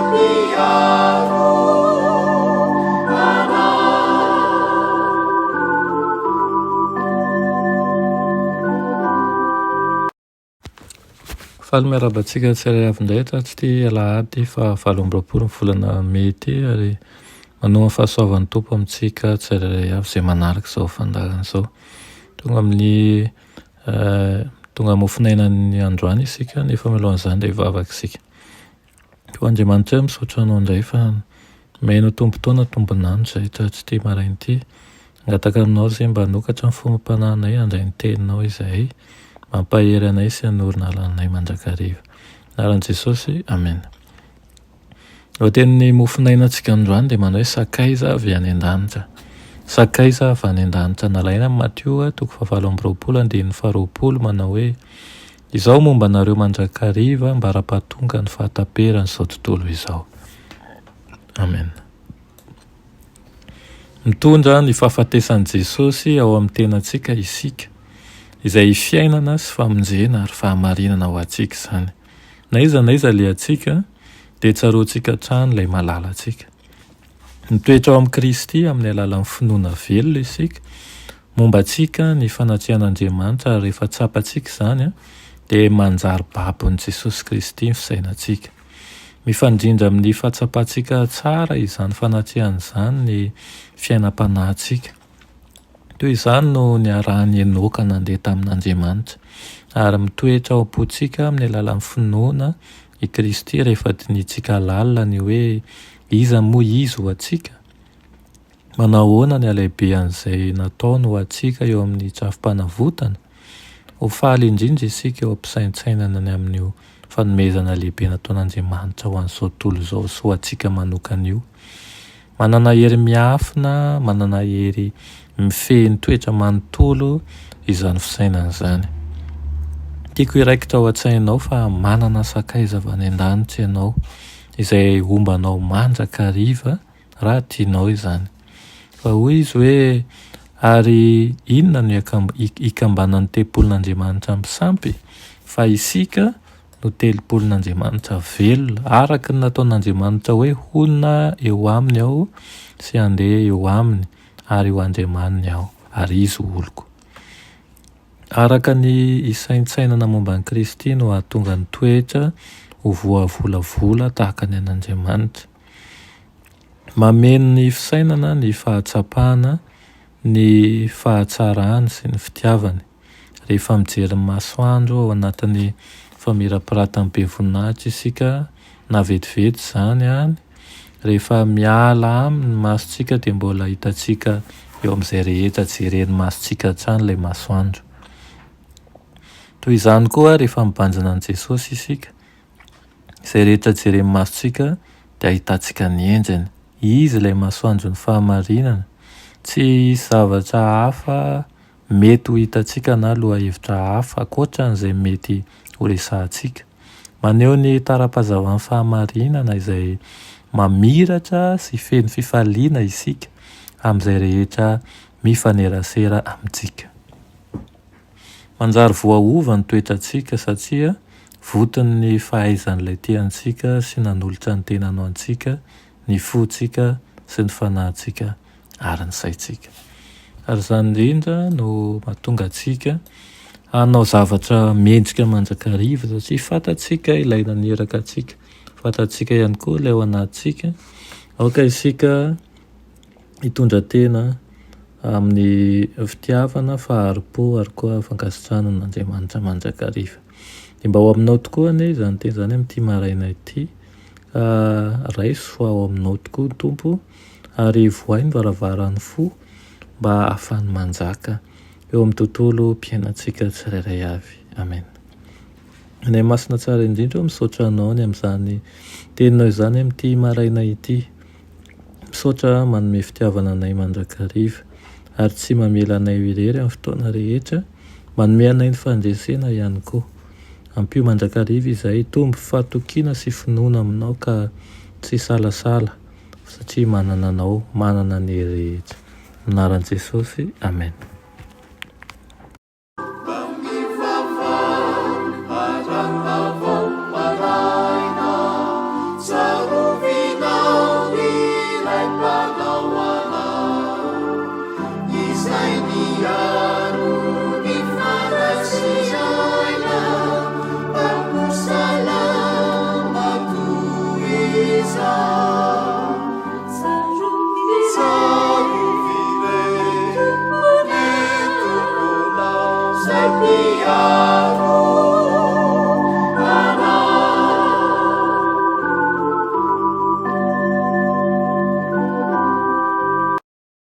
Mpiaro anay. Faly miarahaba antsika tsirairay avy indray tato ity alahady faha 28 ny volana mey ity ary manohy ny fahasoavan'ny Tompo amintsika tsirairay avy izay manaraka izao fandaharana izao. Tonga amin'ny tonga mofonainan'ny androany isika nefa mialohan'izany dia hivavaka isika. Koa Andriamanitra ô, misaotra Anao indray fa nomenao tombon-taona tombon'andro izahay tato ity maraina ity. Mangataka Aminao izahay mba hanokatra ny fomba-panahinay handray ny Teninao izahay, mba hampahery anay sy hanorina alanay mandrakariva. Anaran'i Jesosy, Amena. Lohatenin'ny mofonainantsika androany dia manao hoe sakaiza avy any an-danitra. Sakaiza avy any an-danitra. Nalaina amin'i Matio toko fahavalo amby 20 andininy faharoapolo manao hoe Izaho momba anareo mandrakariva ambara-pahatonga ny fahataperan'izao tontolo izao. Amen. Mitondra ny fahafatesan'i Jesosy ao amin'ny tenantsika isika, izay fiainana sy famonjena ary fahamarinana ho antsika izany. Na aiza na aiza alehantsika, dia tsaroantsika hatrany ilay malalantsika. Mitoetra ao amin'i Kristy amin'ny alalan'ny finoana velona isika. Momba antsika ny fanatrehan'Andriamanitra ary rehefa tsapantsika izany dia manjary babon'i Jesosy Kristy ny fisainantsika. Mifandrindra amin'ny fahatsapantsika tsara izany fanatrehana izany ny fiainam-panahintsika. Toy izany no niarahan'i Enoka nandeha tamin'Andriamanitra. Ary mitoetra ao am-pontsika amin'ny alalan'ny finoana i Kristy rehefa dinihintsika lalina ny hoe iza moa Izy ho antsika? Manao ahoana ny halehibehan'izay nataony ho antsika eo amin'ny drafi-panavotana? Ho faly indrindra isika eo am-pisaintsainana ny amin'io fanomezana lehibe nataon'Andriamanitra ho an'izao tontolo izao sy ho antsika manokana io. Manana hery miafina, manana hery mifehy ny toetra manontolo izany fisainana izany. Tiako hiraikitra ao an-tsainao fa manana sakaiza avy any an-danitra ianao, izay homba anao mandrakariva raha tianao izany. Fa hoy izy hoe, Ary inona no hikambanan'ny tempolin'Andriamanitra amin'ny sampy? Fa isika no telopolon'Andriamanitra velona, araka ny nataon'Andriamanitra hoe honina eo aminy aho sy handeha eo aminy, ary ho Andriamaniny aho, ary izy ho oloko. Araka ny hisaintsainana momba an'i Kristy no hahatonga ny toetra ho voavolavola tahaka ny an'Andriamanitra. Mameno ny fisainana ny fahatsapana ny fahatsarany sy ny fitiavany. Rehefa mijery ny masoandro ao anatin'ny famirapiratan'ny be voninahitra isika, na vetivety izany any, rehefa miala aminy ny masontsika dia mbola hitantsika eo amin'izay rehetra jeren'ny masontsika hatrany ilay masoandro. Toy izany koa rehefa mibanjina an'i Jesosy isika, izay rehetra jeren'ny masontsika dia ahitantsika ny endriny. Izy ilay masoandron'ny fahamarinana. Tsy hisy zavatra hafa mety ho hitantsika na lohahevitra hafa ankoatra an'izay mety horesahantsika. Maneho ny tara-pahazavan'ny fahamarinana izay mamiratra sy feno fifaliana isika amin'izay rehetra mifanerasera amintsika. Manjary voaova ny toetrantsika satria voton'ny fahaizan'ilay tia antsika sy nanolotra ny tenany ho antsika ny fontsika sy ny fanahintsika ary ny saintsika. Ary izany indrindra no mahatonga antsika hanao zavatra mendrika mandrakariva satria fantatsika ilay naniraka antsika, fantatsika ihany koa ilay ao anatintsika. Aoka isika hitondra tena amin'ny fitiavana, fahari-po ary koa fankasitrahana an'Andriamanitra mandrakariva. Dia mba ho aminao tokoa anie izany teny izany amin'ity maraina ity. Ka raiso ao aminao tokoa ny Tompo ary vohay ny varavaran'ny fo mba hahafahany manjaka eo amin'ny tontolom-piainantsika tsirairay avy. Amen. Ray Masina tsara indrindra ô, misaotra Anao ny amin'izany teninao izany amin'ity maraina ity. Misaotra manome fitiavana anay mandrakariva ary tsy mamela anay ho irery amin'ny fotoana rehetra, manome anay ny fandresena ihany koa. Ampio mandrakariva izahay hitombo fahatokiana sy finoana aminao ka tsy hisalasala satria manana anao, manana ny hery rehetra. Amin'ny anaran'i Jesosy, Amen.